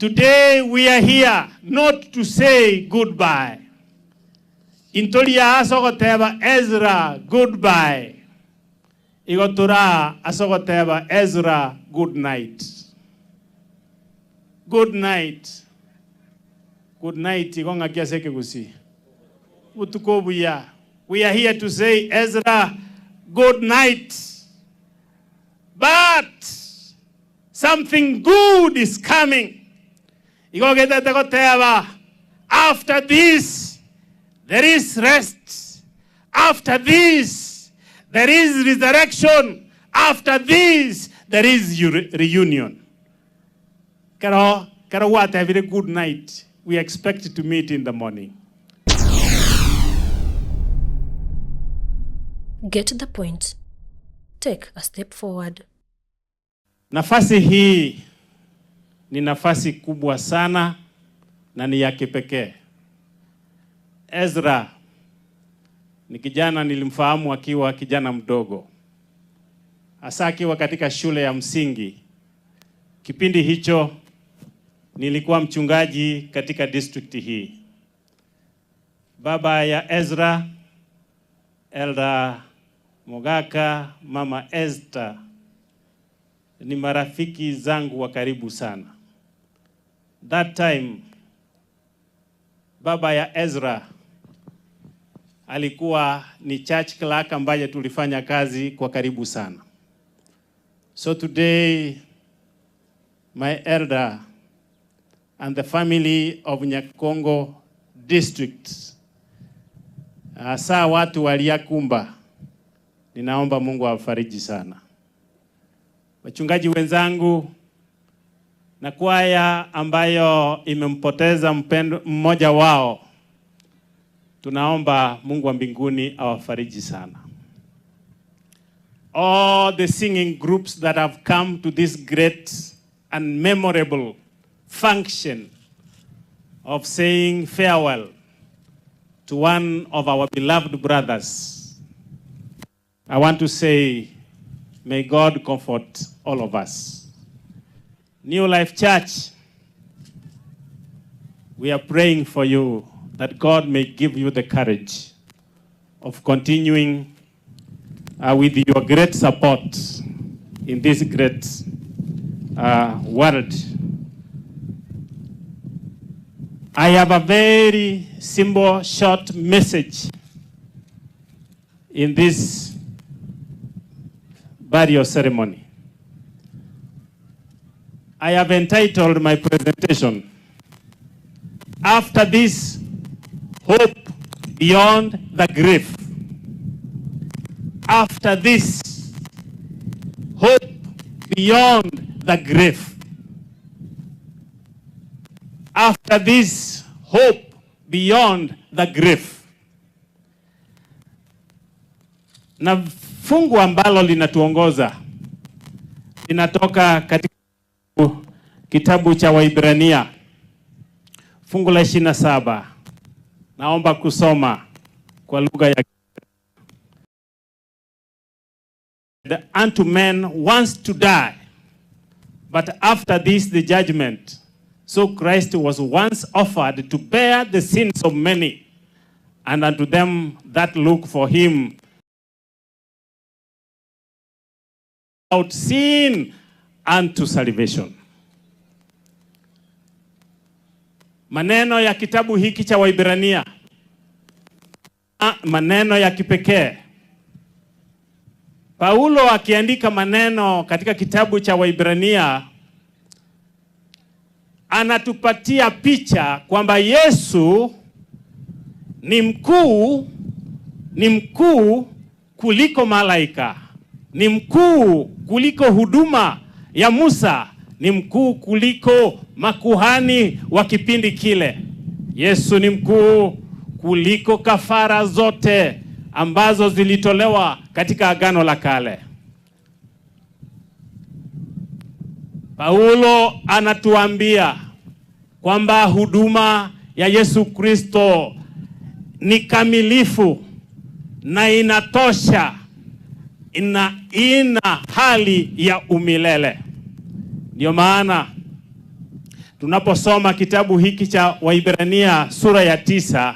Today we are here not to say goodbye. Intoria asogoteba Ezra goodbye. Igotura asogoteba Ezra good night. Good night. Good night igonga kiaseke gusi. Utukobuya. We are here to say Ezra good night. But something good is coming. After this, there is rest. After this, there is resurrection. After this, there is reunion. Karo what a very good night. We expect to meet in the morning. Get the point. Take a step forward. Nafasi hii ni nafasi kubwa sana na ni ya kipekee. Ezra ni kijana nilimfahamu akiwa kijana mdogo, hasa akiwa katika shule ya msingi. Kipindi hicho nilikuwa mchungaji katika district hii. Baba ya Ezra, Elder Mogaka, Mama Esther ni marafiki zangu wa karibu sana. That time baba ya Ezra alikuwa ni church clerk ambaye tulifanya kazi kwa karibu sana. So today my elder and the family of Nyakongo district, hasa watu waliakumba, ninaomba Mungu awafariji sana. Wachungaji wenzangu na kwaya ambayo imempoteza mpendo mmoja wao, tunaomba Mungu wa mbinguni awafariji sana. All the singing groups that have come to this great and memorable function of saying farewell to one of our beloved brothers, I want to say, may God comfort all of us. New Life Church, we are praying for you that God may give you the courage of continuing with your great support in this great world. I have a very simple, short message in this burial ceremony. I have entitled my presentation, After This, Hope Beyond the Grave. After this, hope beyond the grave. After this, hope beyond the grave. Na fungu ambalo linatuongoza linatoka katika kitabu cha Waibrania fungu la 27. Naomba kusoma kwa lugha ya unto men wants to die, but after this the judgment. So Christ was once offered to bear the sins of many, and unto them that look for him out sin unto salvation. Maneno ya kitabu hiki cha Waibrania, maneno ya kipekee. Paulo akiandika maneno katika kitabu cha Waibrania anatupatia picha kwamba Yesu ni mkuu kuliko malaika, ni mkuu kuliko huduma ya Musa, ni mkuu kuliko makuhani wa kipindi kile. Yesu ni mkuu kuliko kafara zote ambazo zilitolewa katika Agano la Kale. Paulo anatuambia kwamba huduma ya Yesu Kristo ni kamilifu na inatosha, ina hali ya umilele. Ndio maana Tunaposoma kitabu hiki cha Waibrania sura ya 9,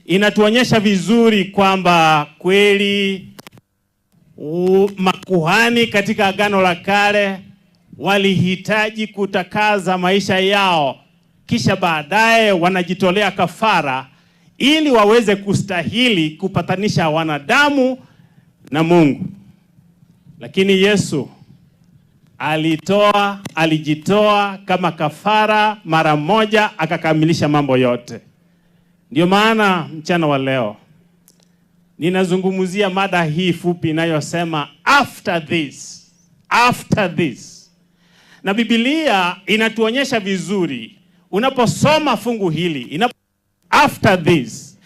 inatuonyesha vizuri kwamba kweli makuhani katika Agano la Kale walihitaji kutakaza maisha yao, kisha baadaye wanajitolea kafara ili waweze kustahili kupatanisha wanadamu na Mungu. Lakini Yesu alijitoa kama kafara mara moja, akakamilisha mambo yote. Ndio maana mchana wa leo ninazungumzia mada hii fupi inayosema after this, after this. Na Biblia inatuonyesha vizuri, unaposoma fungu hili, after this,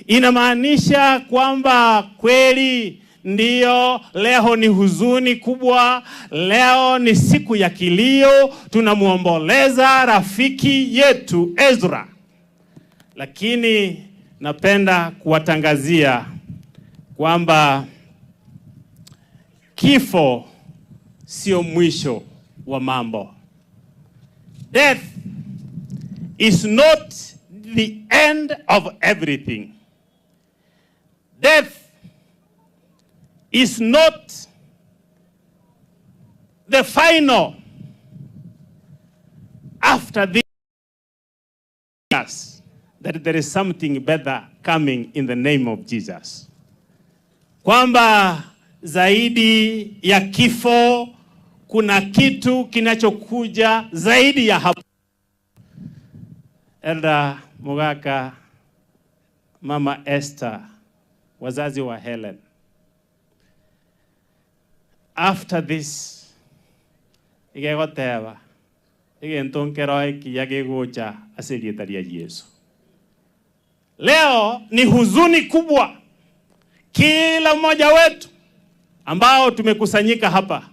inamaanisha kwamba kweli ndiyo leo ni huzuni kubwa, leo ni siku ya kilio, tunamuomboleza rafiki yetu Ezra. Lakini napenda kuwatangazia kwamba kifo sio mwisho wa mambo. Death is not the end of everything. Death is not the final. After this, that there is something better coming in the name of Jesus. Kwamba zaidi ya kifo kuna kitu kinachokuja zaidi ya hapo. Elder Mugaka, Mama Esther, wazazi wa Helen, after this, igegoteba igentonkero ekiya gegocha ase rieta ria Yesu. Leo ni huzuni kubwa kila mmoja wetu ambao tumekusanyika hapa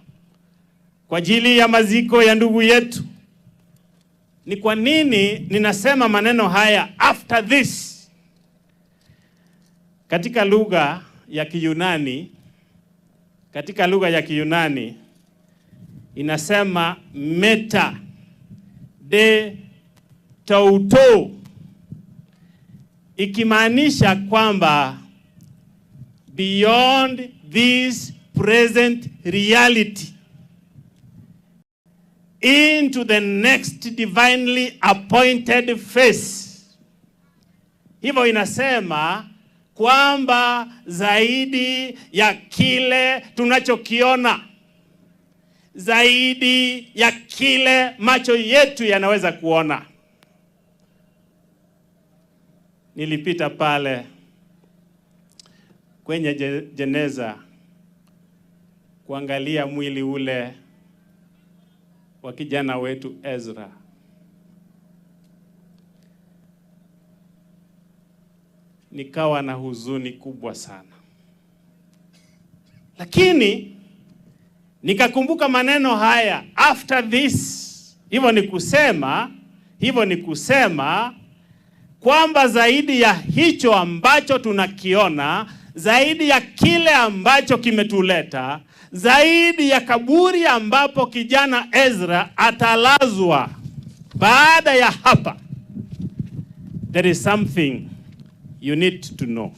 kwa ajili ya maziko ya ndugu yetu. Ni kwa nini ninasema maneno haya after this? Katika lugha ya Kiyunani, katika lugha ya Kiyunani inasema meta de touto, ikimaanisha kwamba beyond this present reality into the next divinely appointed phase. Hivyo inasema kwamba zaidi ya kile tunachokiona, zaidi ya kile macho yetu yanaweza kuona. Nilipita pale kwenye jeneza kuangalia mwili ule wa kijana wetu Ezra. Nikawa na huzuni kubwa sana. Lakini nikakumbuka maneno haya, after this. Hivyo ni kusema kwamba zaidi ya hicho ambacho tunakiona, zaidi ya kile ambacho kimetuleta, zaidi ya kaburi ambapo kijana Ezra atalazwa baada ya hapa, there is something you need to know.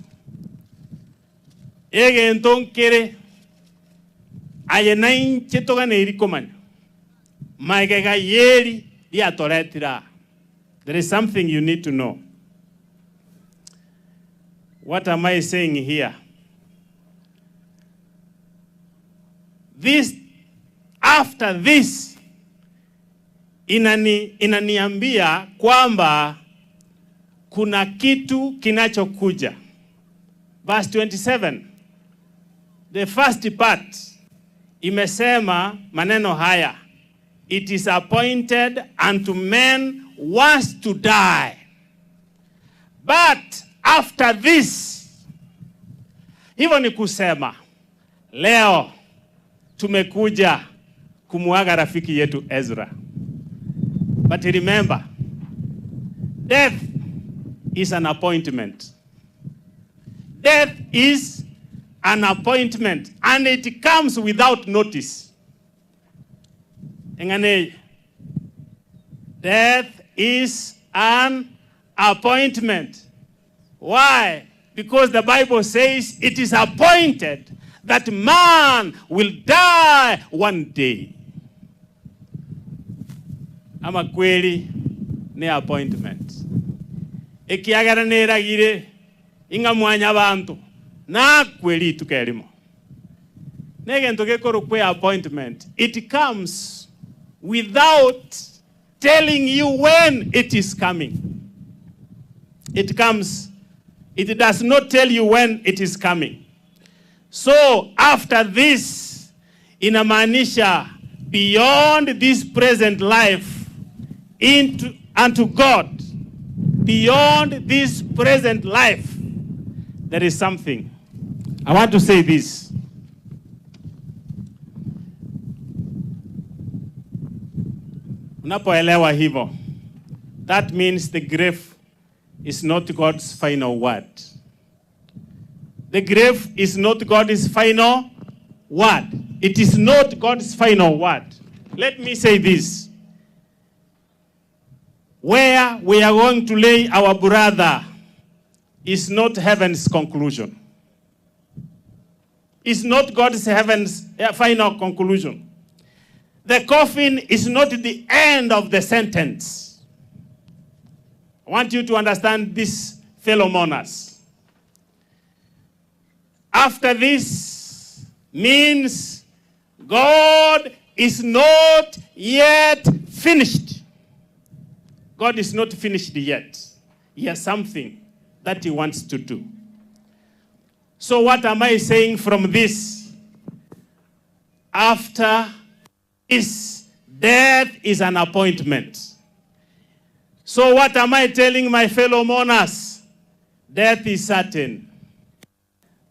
Egento nkere aye nainche toganeiri komanya maegega yeri riatoretira. There is something you need to know. What am I saying here? This, after this, inaniambia kwamba kuna kitu kinachokuja. Verse 27, the first part, imesema maneno haya: it is appointed unto men once to die, but after this. Hivyo ni kusema leo tumekuja kumuaga rafiki yetu Ezra. But remember, death is an appointment. Death is an appointment, and it comes without notice. Engane Death is an appointment. Why? Because the Bible says it is appointed that man will die one day. Ama kweli ni appointment. Ekiagera neragire inga mwanya bantu na kweli tukelimo. Negento gekoro kwe appointment. It comes without telling you when it is coming. It comes, it does not tell you when it is coming. So after this, inamaanisha beyond this present life into unto God, beyond this present life, there is something. I want to say this. Unapoelewa hivyo, that means the grave is not God's final word. The grave is not God's final word. It is not God's final word. Let me say this. Where we are going to lay our brother is not heaven's conclusion. It's not God's heaven's final conclusion. The coffin is not the end of the sentence. I want you to understand this, fellow mourners. After this means God is not yet finished. God is not finished yet. He has something that he wants to do. So what am I saying from this? After this, death is an appointment. So what am I telling my fellow mourners? Death is certain,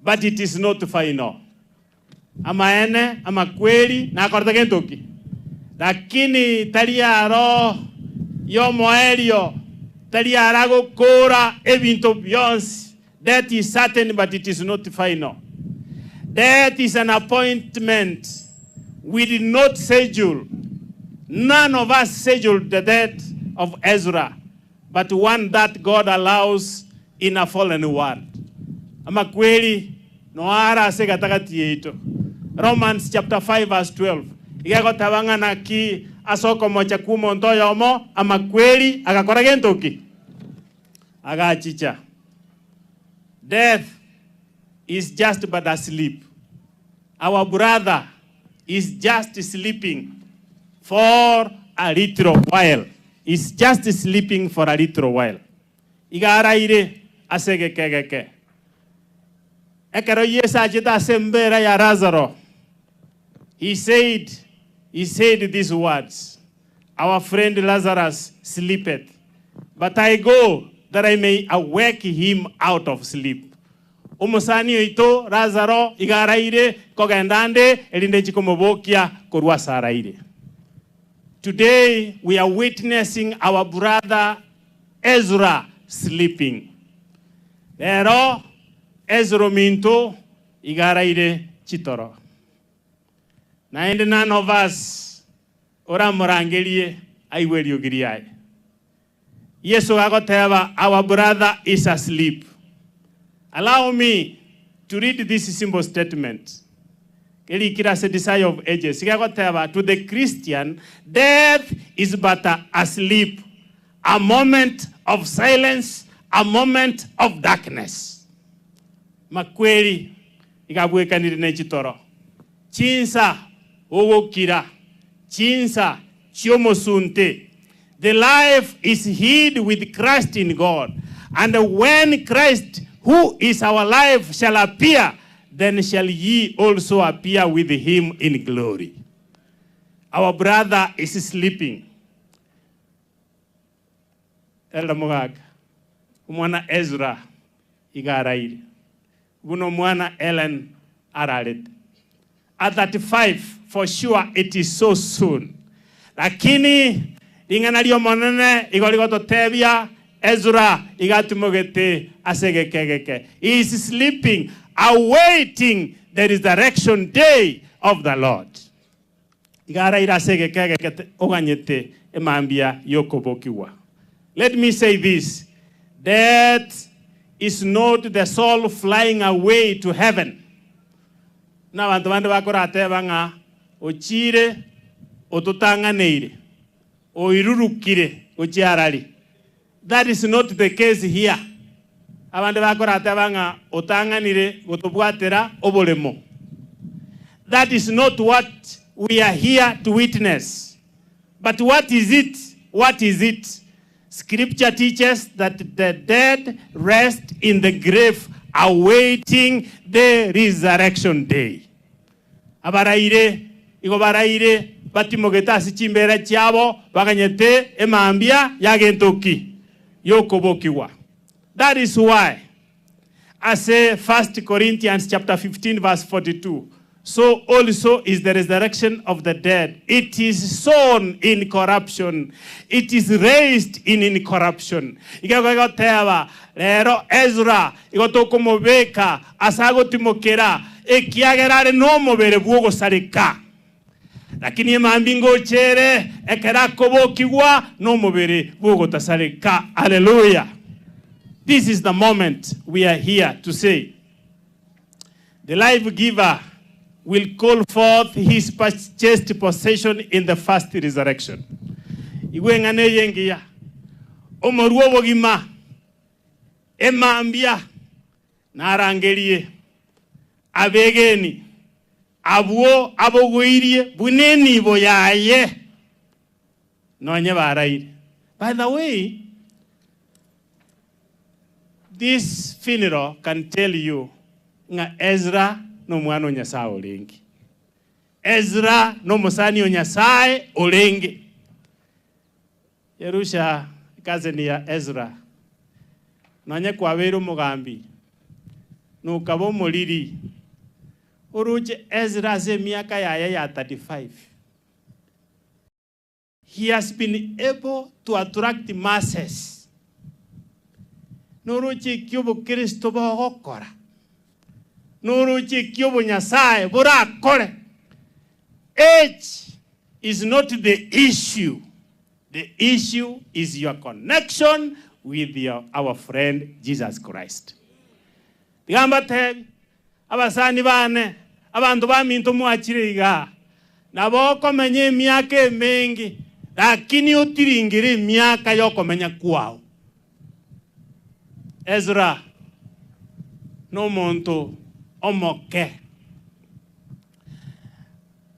but it is not final. Amaene, amakweli, na akorta kentoki. Lakini taliaro, yomoelio, taliarago kora, ebinto byonsi. Death is certain, but it is not final. Death is an appointment. We did not schedule. None of us scheduled the death of Ezra, but one that God allows in a fallen world. Amakweli, noara asegatagati yeito. Romans chapter 5 verse 12. Igego tabanga na ki asoko mocha kumo ntoyo omo, amakweli agakora gentoki. Agachicha. Death is just but a sleep. Our brother is just sleeping for a little while. Is just sleeping for a little while. Igaraire asegekegeke. Ekero Yesu achita sembera ya Lazaro. He said these words, our friend Lazarus sleepeth, but I go that I may awake him out of sleep. Umusani oito Lazaro igaraire kogendande erinde chikomobokia korwa saraire. Today we are witnessing our brother Ezra sleeping. Pero Ezra minto igaraire chitoro. 99 of us ora morangerie aiweriogiriae. Yesu agoteba our brother is asleep. Allow me to read this simple statement. Desire of ages. To the Christian, death is but a sleep, a moment of silence, a moment of darkness. Makweli ikabwekanire nechitoro. Chinsa ogokira, chinsa chiomosunte. The life is hid with Christ in God, and when Christ, who is our life, shall appear, then shall ye also appear with him in glory. Our brother is sleeping. Elder Mugaka, umwana Ezra igaraire. Uno mwana Ellen araret. At 35, for sure it is so soon. Lakini ingana lio monene igoligo Ezra igatumogete asegekegeke. He is sleeping, awaiting the resurrection day of the Lord. Igara ira asegekegeke oganyete Emambia yokobokiwa. Let me say this. Death is not the soul flying away to heaven. Na abanto bande bakorateba ng'a ochire ototang'aneire oirurukire ochiarari. That is not the case here. Abande bakorateba ng'a otang'anire gotobwatera oboremo. That is not what we are here to witness. But what is it? What is it? Scripture teaches that the dead rest in the grave awaiting the resurrection day. Abaraire, igo baraire, batimogete ase chimbera chiabo, baganyete emambia yagentoki, yokobokiwa. That is why, I say 1 Corinthians chapter 15 verse 42, so also is the resurrection of the dead. It is sown in corruption. It is raised in incorruption. Igagoteba, lero Ezra, igotokomobeka, asagotimokera, ekiagerare no mobere bwogosareka. Lakini emambi ngochere, ekerakobokigwa, no mobere bwogotasareka. Hallelujah. This is the moment we are here to say, the life giver will call forth his purchased possession in the first resurrection. Igwe ng'ane yengiya. Omoruo bogima. Emambia. Narangerie. Abegeni. Abuo abogoirie. Buneni boyaye. Nonye baraire. By the way, this funeral can tell you nga Ezra no mwana Nyasaye orenge. Ezra no musani o Nyasaye orenge. Yerusha cousin ya Ezra. Nonye kwabera omugambi. Nukaba omoriri. Oruche Ezra ase emiaka yaye ya 35. He has been able to attract masses. Noruche kyobo Kristo bogokora. Noruche kyobo Nyasaye burakore. Age is not the issue. The issue is your connection with our friend Jesus Christ. Tigamba tebi, abasani bane, abantu baminto mwachire iga. Nabo okomenya emiaka emengi, lakini otiringire emiaka yokomenya kwao. Ezra no monto omoke.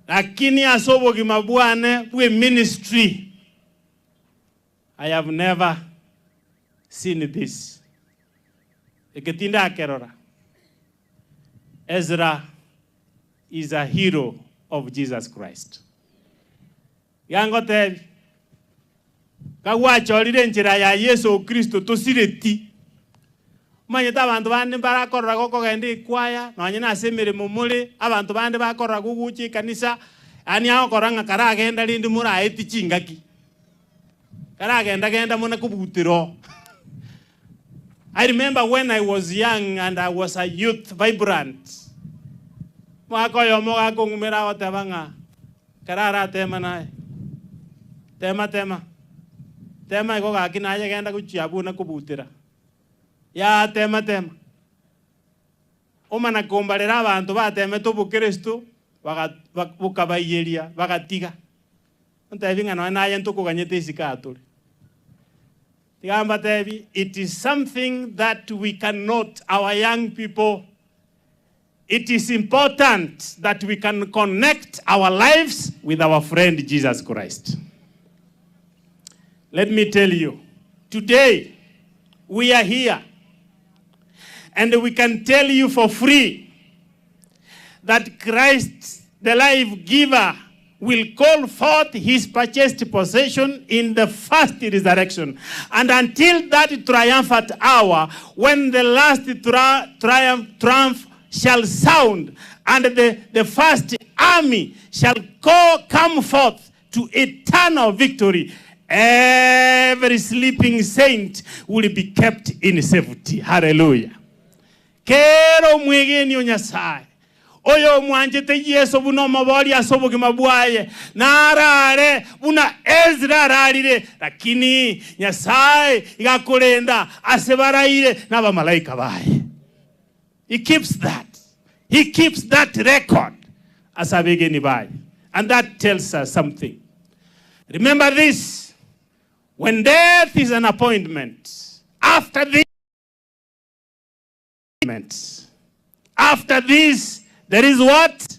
Lakini asobogima bwane bwe ministry. I have never seen this. Eketinda akerora. Ezra is a hero of Jesus Christ. Yango tebi. Kagwachorire enchera ya Yesu Kristo tosireti. Manyete abanto bande barakorora gokogenda ekwaya, nonye nase emeremo more, abanto bande bakorora gogocha ekanisa, ani agokora ng'a karagenda rinde moraeti chingaki. Karagenda genda mona kobutero. I remember when I was young and I was a youth, vibrant. Mwaka oyomo gakong'umera agoteba ng'a karara tema naye. Tema tema. Tema igo gaki naye genda gochia buna kobutera. Ya tema tema. Omana kombarera abantu batemete obokristo bukabaiyeria bagatiga. Ntebi ng'a nonya naye ntokoganyete isiko atore. Tigamba tebi, it is something that we cannot, our young people, it is important that we can connect our lives with our friend Jesus Christ. Let me tell you, today we are here and we can tell you for free that Christ, the life giver, will call forth his purchased possession in the first resurrection. And until that triumphant hour, when the last triumph shall sound, and the first army shall come forth to eternal victory, every sleeping saint will be kept in safety. Hallelujah. Kero mwegeni o Nyasaye. Oyo mwanjete Yesu buno mabori asobogima bwaye narare buna Ezra ararire, lakini Nyasaye igakurenda asebaraire n'abamalaika baye. He keeps that. He keeps that record asabegeni baye. And that tells us something. Remember this, when death is an appointment, after this, there is what?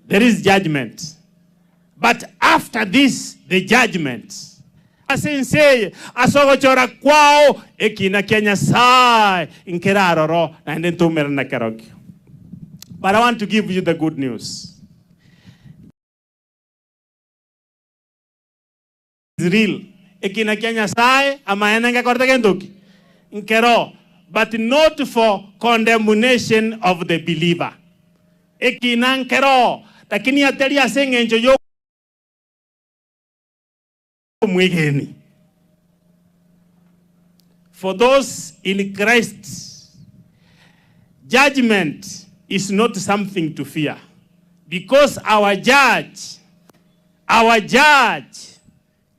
There is judgment. But after this, the judgment. Asensei, asogochora kwao, ekina kia Nyasaye, inkeraroro, na ndentumera na kerokio. But I want to give you the good news. It's real. Ekina kia Nyasaye, amaena ngekorte kentuki. Nkero, but not for condemnation of the believer. Ekina nkero, lakini ateli asengenjo yo mwigeni. For those in Christ, judgment is not something to fear, because our judge,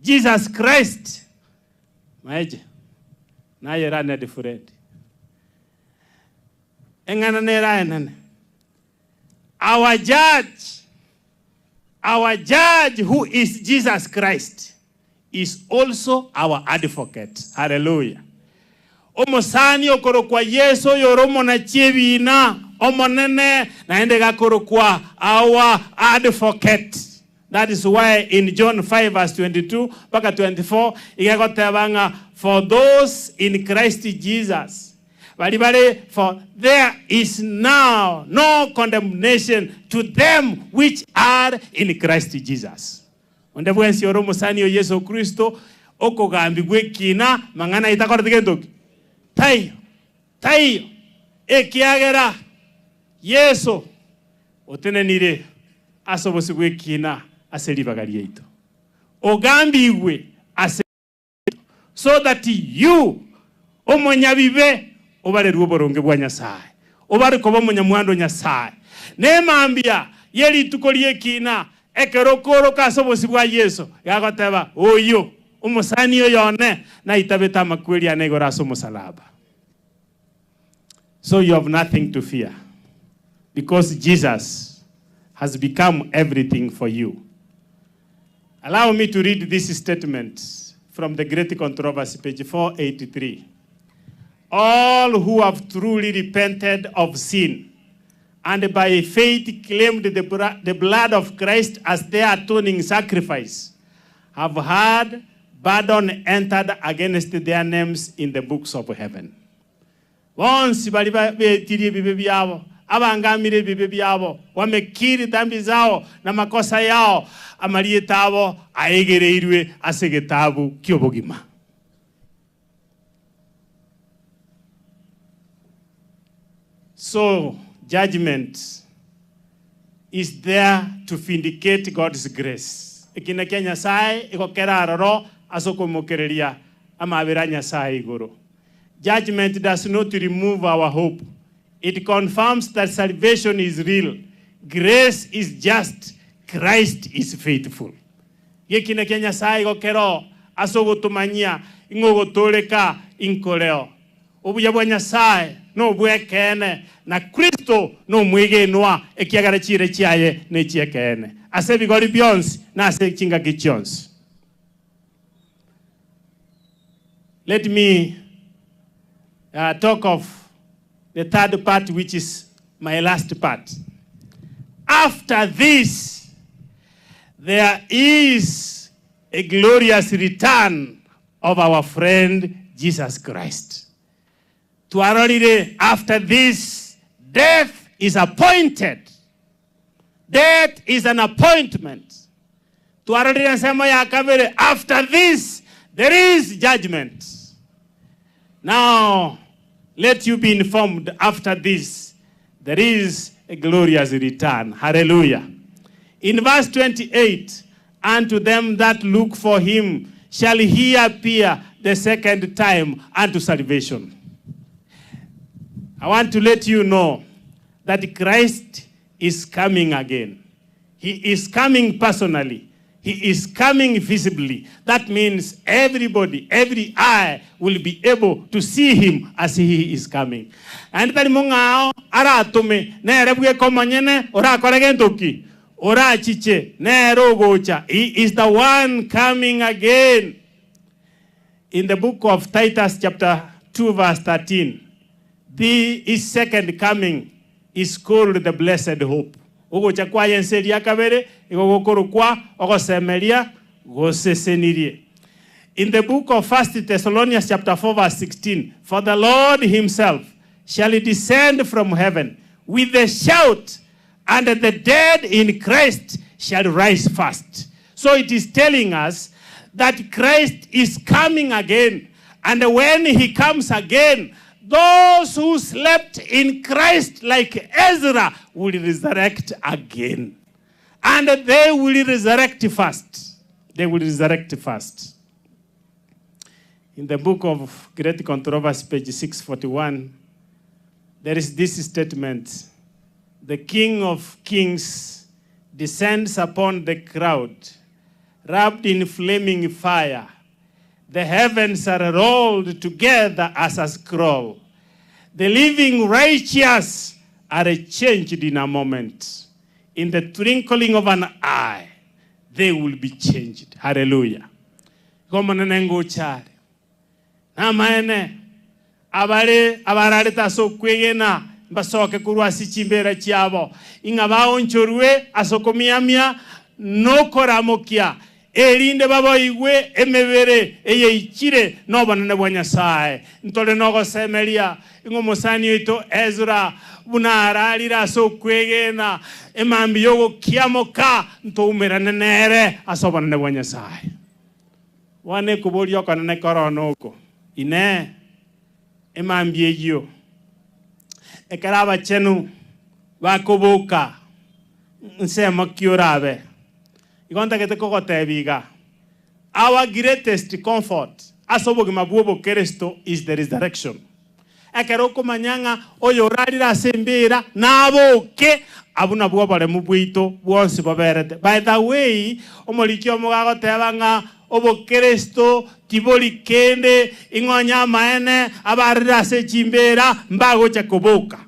Jesus Christ, maeje naye rana different. Engana ne rana. Our judge who is Jesus Christ is also our advocate. Hallelujah. Omosani okorokwa Yesu yoromo na chebina omonene naende gakorokwa our advocate. That is why in John 5 verse 22 mpaka 24 igagotebanga, for those in Christ Jesus, for there is now no condemnation to them which are in Christ Jesus. Onde bwensi oro musani o Yesu Kristo okogambigwe kina mangana itakorete kentoki. Taiyo, taiyo, ekiagera Yesu otenenire asobosigwe kina aseribagali yeito. Ogambigwe ase, so that you omonyabibe obare ruboronge bwa Nyasaye, obare koba munyamwando Nyasaye. Nemambia yeri tukolie kina ekerokoro kasobosi bwa Yesu yagoteba oyo umusani yone na itabeta makweli anegora so musalaba. So you have nothing to fear, because Jesus has become everything for you. Allow me to read this statement from the Great Controversy, page 483. All who have truly repented of sin and by faith claimed the blood of Christ as their atoning sacrifice have had pardon entered against their names in the books of heaven. Bonsi bali betiri bibe byabo, abangamire bibe byabo, wamekiri dhambi zao na makosa yao, amaliye tabo aegereirwe ase getabu kyobogima. So, judgment is there to vindicate God's grace. Ekina kia Nyasaye ikokera aroro asokomokereria amabera Nyasaye igoro. Judgment does not remove our hope. It confirms that salvation is real. Grace is just. Christ is faithful. Ekina kia Nyasaye ikokero asogotumanyia ingogotoleka inkoleo. Obuya bwa Nyasaye no bwekene na Kristo no mwigenwa ekiagara chire chiaye ne chiekene. Ase bigori byonsi na ase chingaki chionsi. Let me talk of the third part, which is my last part. After this, there is a glorious return of our friend Jesus Christ. After this, death is appointed. Death is an appointment. After this, there is judgment. Now, let you be informed, after this, there is a glorious return. Hallelujah. In verse 28, unto them that look for him shall he appear the second time unto salvation. I want to let you know that Christ is coming again. He is coming personally. He is coming visibly. That means everybody, every eye will be able to see him as he is coming. And tari mung'ao aratume nere bweka omonyene orakore gento ki orachiche nere ogocha. He is the one coming again. In the book of Titus chapter 2 verse 13, the his second coming is called the blessed hope. Ogocha kwa yenseria kabere igogokorokwa ogosemeria gosesenirie. In the book of 1 Thessalonians chapter 4 verse 16, for the Lord himself shall descend from heaven with a shout, and the dead in Christ shall rise first. So it is telling us that Christ is coming again. And when he comes again, those who slept in Christ like Ezra will resurrect again. And they will resurrect first. They will resurrect first. In the book of Great Controversy, page 641, there is this statement. The King of Kings descends upon the crowd, wrapped in flaming fire. The heavens are rolled together as a scroll. The living righteous are changed in a moment. In the twinkling of an eye, they will be changed. Hallelujah. Gomanene ngochare. Namaene abare abarareta sokwegena basoke kurwa sichimbera chiabo. Inga baonchorwe asokomiamia nokoramokia. Erinde baboigwe emebere eyeichire nobonene bwa Nyasaye. Ntore nogosemeria ing'omosani oito Ezra bunararira ase okwegena emambi yogokiamoka ntoumerane nere ase obonene bwa Nyasaye. Wane kuboria okonene korona oko ine emambi eyio ekero abachenu bakoboka nsemo ki orabe. Igontagete kogotebiga. Our greatest comfort ase obogima bwa obokristo is the resurrection. Ekero okomanyang'a oyo orarire ase embera naboke abu nabwo oboremu bwaito bwonsi boberete. By the way, omoriki omogagoteba ng'a obokristo tibori kende ing'onya amaene abarire ase chimbera mbagocha koboka.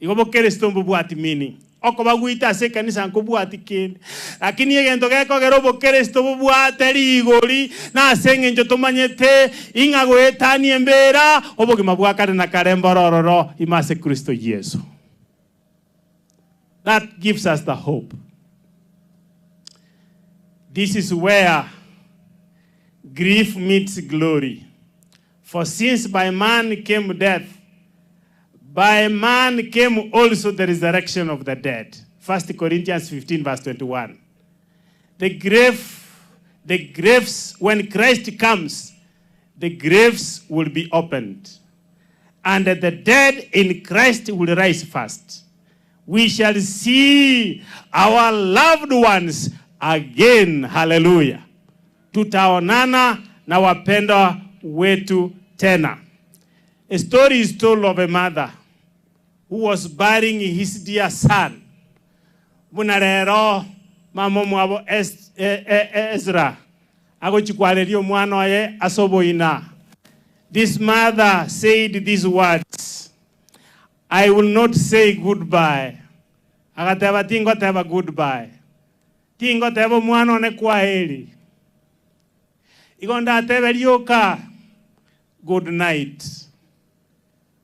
Igo obokristo mbobwati meaning. Okobagwita ase ekanisa nkobwati kende. Lakini egento gekogera obokristo bobwate rigori na ase eng'encho tomanyete ing'a goetania embera obogima bwa kare na kare mborororo ime ase Kristo Yesu. That gives us the hope. This is where grief meets glory. For since by man came death, by man came also the resurrection of the dead. 1 Corinthians 15 verse 21. The graves, when Christ comes, the graves will be opened. And the dead in Christ will rise first. We shall see our loved ones again. Hallelujah. Tutaonana na wapendwa wetu tena. A story is told of a mother who was burying his dear son. Bunarero mama mwabo Ezra agochikwareria omwana oye asoboina. This mother said these words, I will not say goodbye. Agateba tingoteba goodbye. Tingoteba omwana one kwaheri. Igonda atebe rioka good night.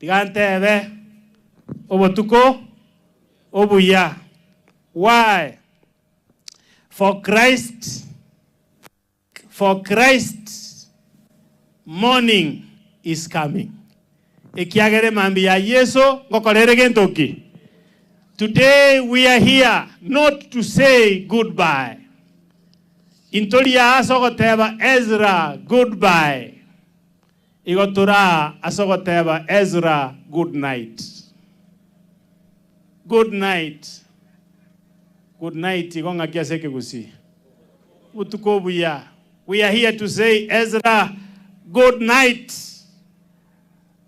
Tigantebe obotuko obuya. Why? For Christ morning is coming. Ekiagere mambi ya Yesu ngokorere gentoki. Today we are here not to say goodbye. Intoria asogoteba Ezra goodbye. Igotura asogoteba Ezra good night. Good night. Good night. Igonga kiaseke gusi. Utukobuya. We are here to say Ezra good night.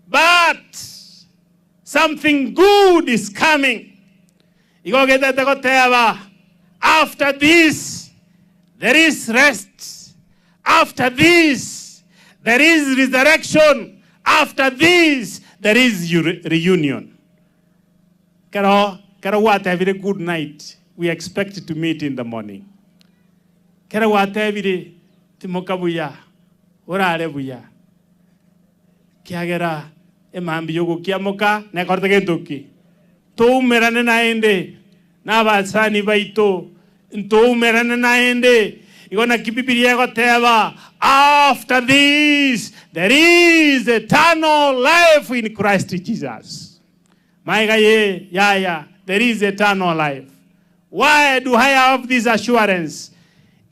But something good is coming. Igogetete goteba after this there is rest. After this there is resurrection. After this there is reunion. Kero kero watebire good night. We expect to meet in the morning. Kero watebire timokabuya orare buya. Kiagera emambi yogokiamoka nekorete gentoki. Toumerane naende n'abasani baito ntoumerane naende igona kibibilia goteba after this there is eternal life in Christ Jesus. Maiga ye yaya there is eternal life. Why do I have this assurance?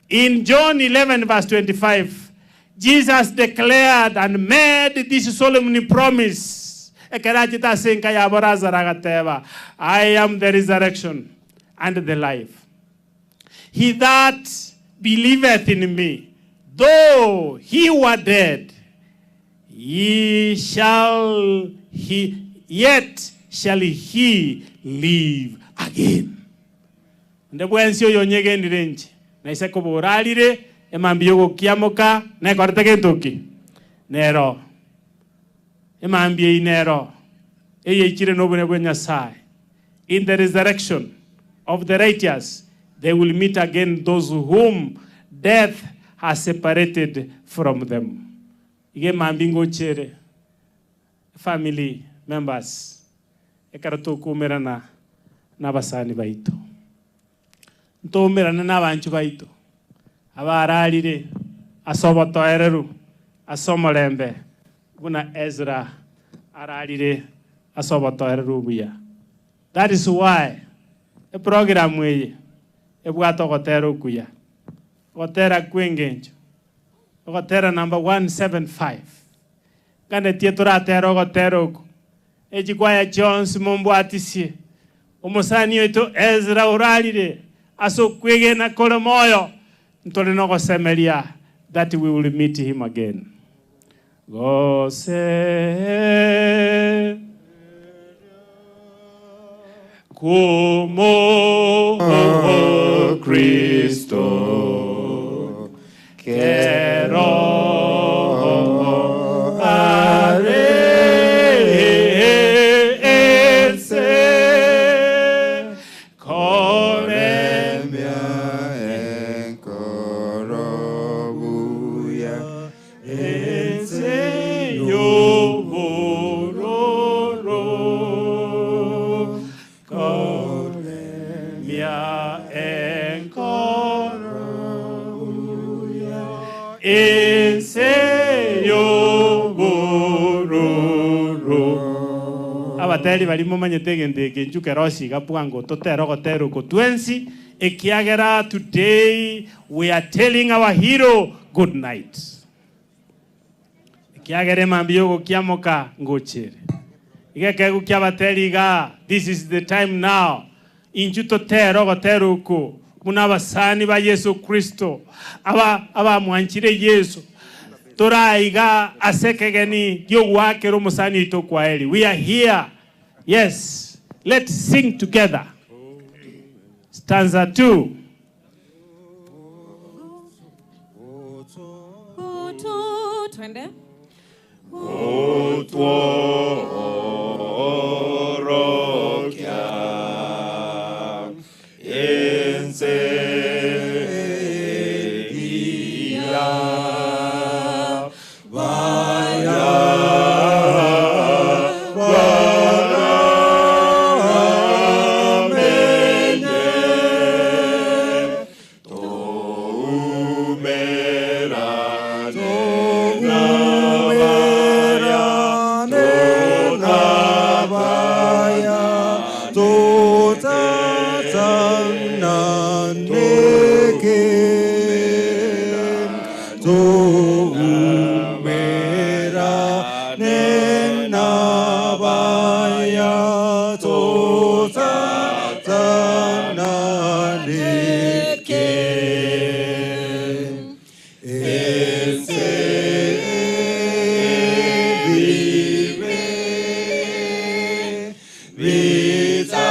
In John 11 verse 25, Jesus declared and made this solemn promise. I am the resurrection and the life. He that believeth in me, though he were dead, yet shall he live again. Ndebwensi oyo nyegendire nche naise koborarire emambi yogokiamoka nekorete gentoki nero emambi ei nero eyeichire nobune bwa Nyasaye. In the resurrection of the righteous they will meet again those whom death has separated from them. Ige mambi ngochere family members ekero tokumerana n'abasani baito ntomerana n'abantu baito abararire asobotoereru asomolembe buna Ezra ararire asobotoereru buya. That is why e program eye ebwata ogotera okuya ogotera kwengencho ogotera number 175 kande tie toratera ogotera oku echikwaya Jones mombwatisie omusani oito Ezra orarire asokwegena kore moyo ntore nogosemeria that we will meet him again. Gose como Cristo quiero arese Koremia enkorobuya ense yobororo koremia enkorobuya ense yobororo. Abateri barimo manyete gendeke njukerosi gapwango totero gotero kotwensi ekiagera today we are telling our hero good night. Ekiagere mambi yogokiamoka ngochere igekegu kiabateri ga this is the time now inju totero gotero ko muna basani ba Yesu Kristo aba abamwanchire Yesu toraiga asekegeni yogwakero musani itokwaeli. We are here. Yes, let's sing together. Stanza 2. Utu, twende. Utworokia ense iya baya baramenye toumerane nabaya totatananeke toumerane nabaya totatananeke ense vive. Vita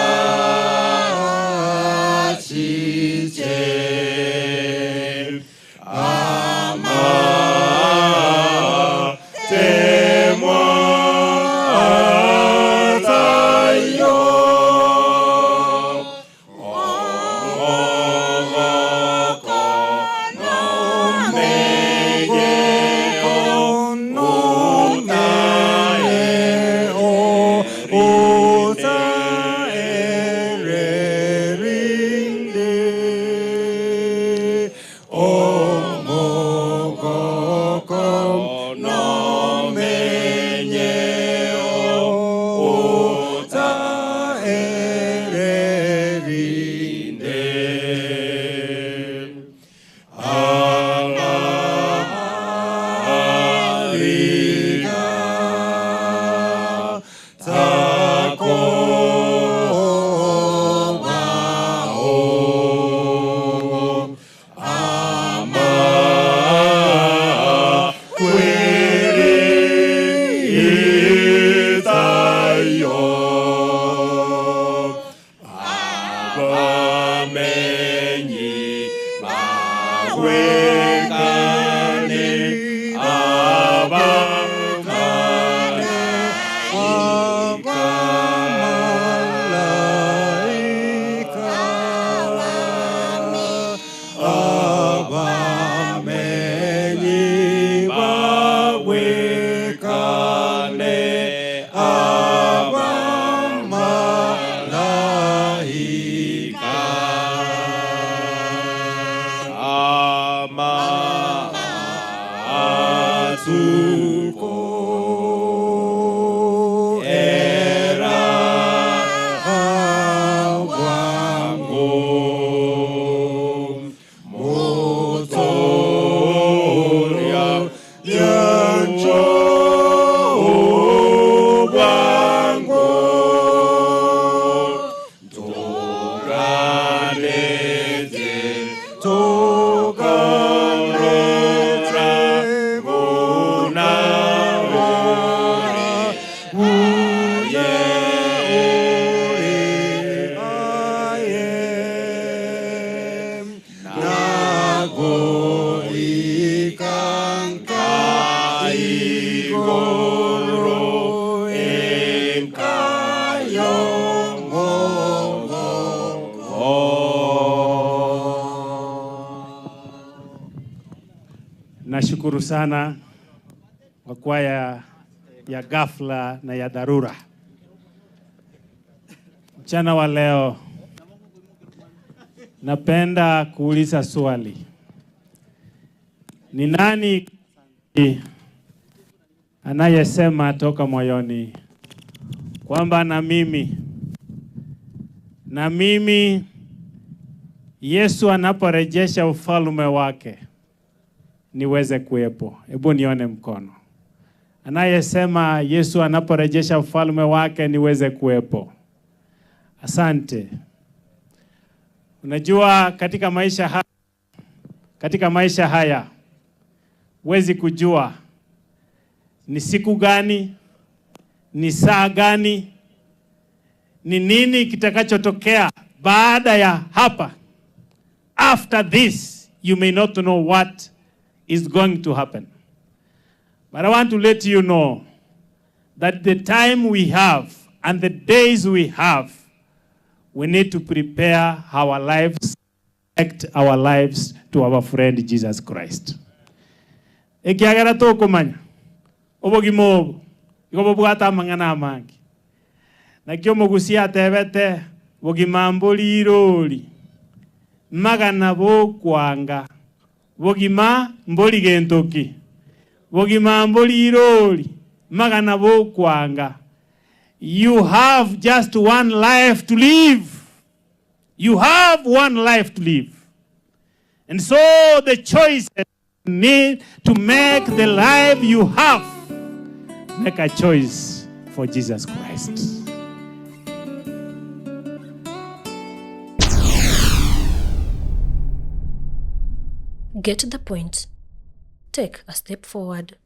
Igoro enkayo. Nashukuru sana kwa kwaya ya ghafla na ya dharura. Mchana wa leo napenda kuuliza swali. Ni nani anayesema toka moyoni kwamba na mimi Yesu anaporejesha ufalme wake niweze kuwepo? Hebu nione mkono. Anayesema Yesu anaporejesha ufalme wake niweze kuwepo. Asante. Unajua katika maisha haya huwezi kujua ni siku gani, ni saa gani, ni nini kitakachotokea baada ya hapa. After this, you may not know what is going to happen. But I want to let you know that the time we have and the days we have, we need to prepare our lives, connect our lives to our friend Jesus Christ. Ekiagera tokomanya obogima obo igo bobwate amang'ana amange nakio omogusia atebete bogima mbori irori magana bokwanga bogima mbori gentoki bogima mbori irori magana bokwanga. You have just one life to live. You have one life to live. And so the choice you need to make the life you have, make a choice for Jesus Christ. Get the point. Take a step forward.